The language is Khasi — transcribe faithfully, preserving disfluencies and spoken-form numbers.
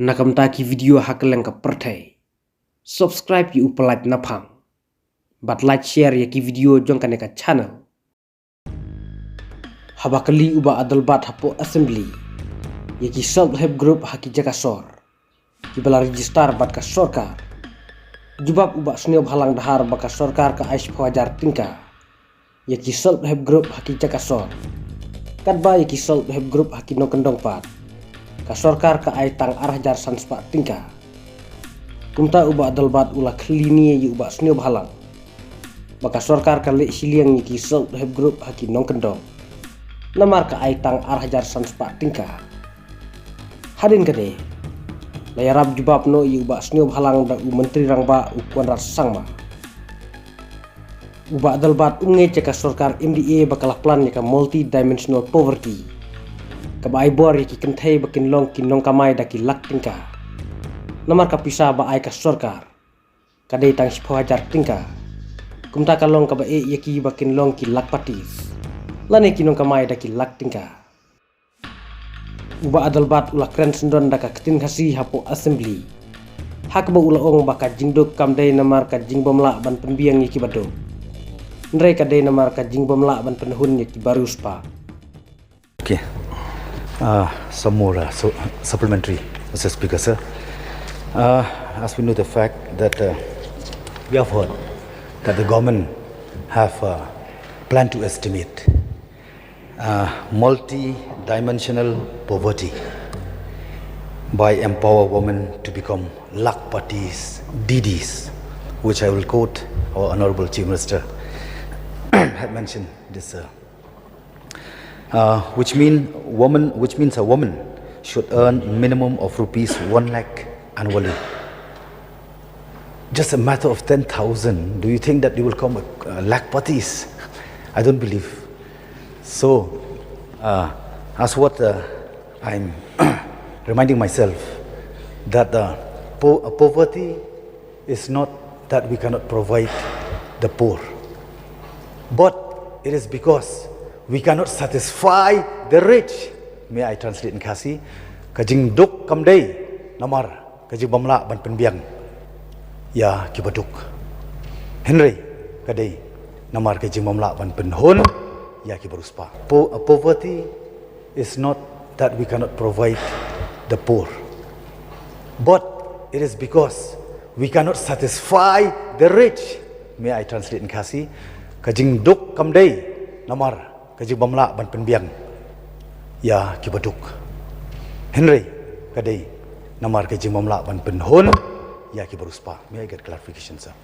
Na ka bynta ki video ha kylleng ka pyrthei, subscribe ïa u Palat Naphang bad like, share ïa ki video jong kane ka channel. Haba kylli u Bah Adelbert hapoh Assembly ïa ki self help group ha ki jaka sor kiba la register bad ka sorkar, jubab u Bah Sniawbhalang Dkhar ba ka sorkar ka ai shiphew hajar tyngka ïa ki self help group ha ki jaka sor. Katba ïa ki self help group ha ki nongkyndong pat, ka sorkar ka ai tang ar hajar san spah tyngka. Kumta u Bah Adelbert u la kylli nia ïa u Bah Sniawbhalang ba ka sorkar ka leh shiliang ïa ki self help group ha ki nongkyndong, namar ka ai tang ar hajar san spah tyngka. Hadien kane, la ïarap jubab noh ïa u Bah Sniawbhalang da u Myntri Rangbah u Conrad Sangma. U Bah Adelbert um ngeit ïa ka sorkar M D A ba ka la plan ïa ka multi-dimensional poverty, kaba ai bor ïa ki kynthei ba kin long ki nongkamai da ki lak tyngka. Namar ka pisa ba ai ka sorkar ka dei tang shiphew hajar tyngka. Kumta ka long kaba eh ïa ki ba kin long ki lakhpatis lane ki nongkamai da ki lak tyngka. U Bah Adelbert u la kren syndon da ka ktien Khasi hapoh Assembly, ha kaba u la ong ba ka jingduk kam dei namar ka jingbym lah ban pynbiang ïa ki baduk, hynrei ka dei namar ka jingbym lah ban pynhun ïa ki bariewspah. Okay. Uh, some more uh, so, supplementary, Mister Speaker, sir. Uh, as we know the fact that uh, we have heard that the government have uh, planned to estimate uh, multi-dimensional poverty by empower women to become lakhpatis, D Ds, which I will quote our Honorable Chief Minister had mentioned this. Uh, uh, which mean woman, which means a woman should earn minimum of rupees one lakh annually. Just a matter of ten thousand, do you think that you will come a, a lakhpatis? I don't believe. So, uh, as what uh, I'm reminding myself, that uh, po- uh, poverty is not that we cannot provide the poor, but it is because we cannot satisfy the rich. May I translate in Khasi? Ka jingduk kam dei namar ka jingbym lah ban pynbiang ïa ki baduk, hynrei ka dei namar ka jingbym lah ban pynhun ïa ki bariewspah. Po- uh, poverty is not that we cannot provide the poor, but it is because we cannot satisfy the rich. May I translate in Khasi? Ka jingduk kam dei namar ka jingbym lah ban pynbiang ïa ki baduk, hynrei ka dei namar ka jingbym lah ban pynhun ïa ki bariewspah. May I get clarification, sir?